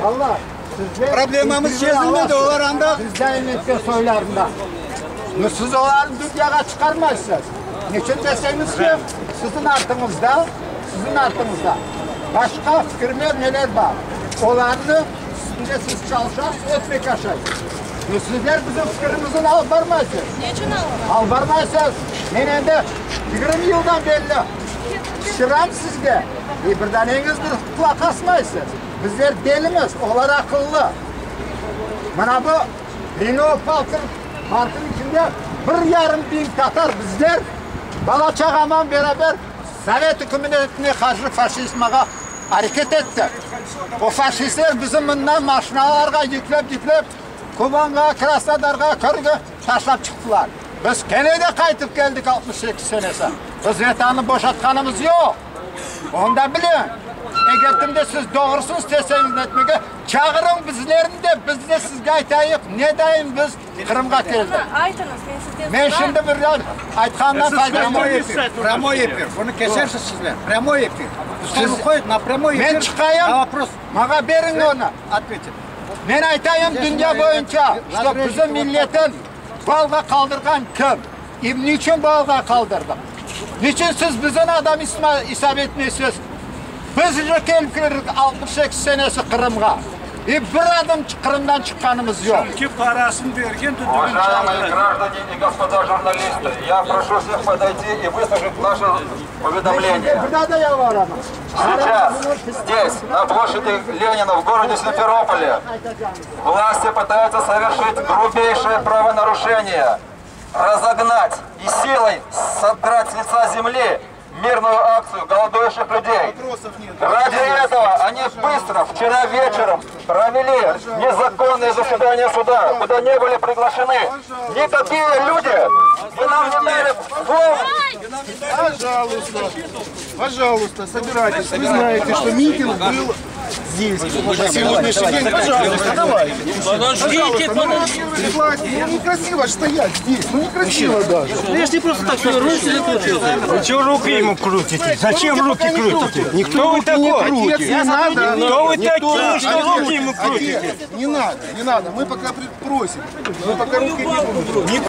Valla, sizler Problemamız çezilmedi, olar anda Bizden etken soylarından. Но siz olarnı dünyağa çıqarmaysız. Niçün deseñiz ki, siziñ artıñızda, siziñ artıñızda başqa fikirler neler bar. Olarnı üstünde siz çalışasız, ötmek aşaysız. Но sizler bizim fikirimizni alıp barmaysız. Neçün alıp Alıp barmaysız. Men endi 20 yıldan berli qıçıram sizge. E bir daneñiz bir qulaq asmaysız. Bizler delimiz, olar aqıllı. Mına bu Renault parkın, parkın içinde 1,5 biñ tatar bizler bala-çağaman beraber Sovet ükümetine qarşı faşizmağa areket ettik. O faşistler bizi mından maşinalarğa yüklep yüklep Kubanğa, Krasnodarğa, Körge taşlap çıqtılar. Biz kene de qaytıp keldik 68 senesi. Biz vatannı boşatqanımız yoq. Onı da biliñ. Eger kimde siz doğrusını isteseñiz etmege, çağırıñ bizlerni de, biz de sizge aytayıq, ne dayın biz Qırımğa keldik. Aytıñız, men sizden Men şimdi bir aytqanımdan fayda yoq. Прямой эфир, прямой эфир. Bunı kesersiz sizler. Прямой эфир. Пускай выходит на прямой эфир. Men çıqayım, На вопрос maña beriñ onı. ответит. Men aytayım dünya boyunca, что bizim milletin balğa qaldırğan kim? E niçün balğa qaldırdıq? Niçün siz bizim adam isap etmeysiz? Biz же kelip kirdik 68 senesi Qırımğa. E bir adım Qırımdan çıqqanımız yoq. Çünki parasını bergen düdügin Уважаемые граждане и господа журналисты, я прошу всех подойти и выслушать наше уведомление. Bir daa da yalvaraman. Сейчас, здесь, на площади Ленина в городе Симферополе, власти пытаются совершить грубейшее правонарушение, разогнать и силой содрать с лица земли мирную акцию голодающих людей. Ради этого они быстро, вчера вечером, провели незаконное заседание суда, куда не были приглашены никакие люди, и нам не дали слова. Пожалуйста, пожалуйста, собирайтесь. Вы знаете, что митинг был здесь. На сегодняшний день, пожалуйста, давайте. Подождите, Пожалуйста, ну, власти, ну некрасиво ж стоять здесь, ну некрасиво даже. Я ж не просто так что руки закрутил. Вы чего руки ему крутите? Зачем руки крутите? Никто Кто вы руки не такой? крутит. Не надо. Кто вы такие, что руки ему крутите? Отец, не надо, не надо. Мы пока просим. Мы пока руки не будем.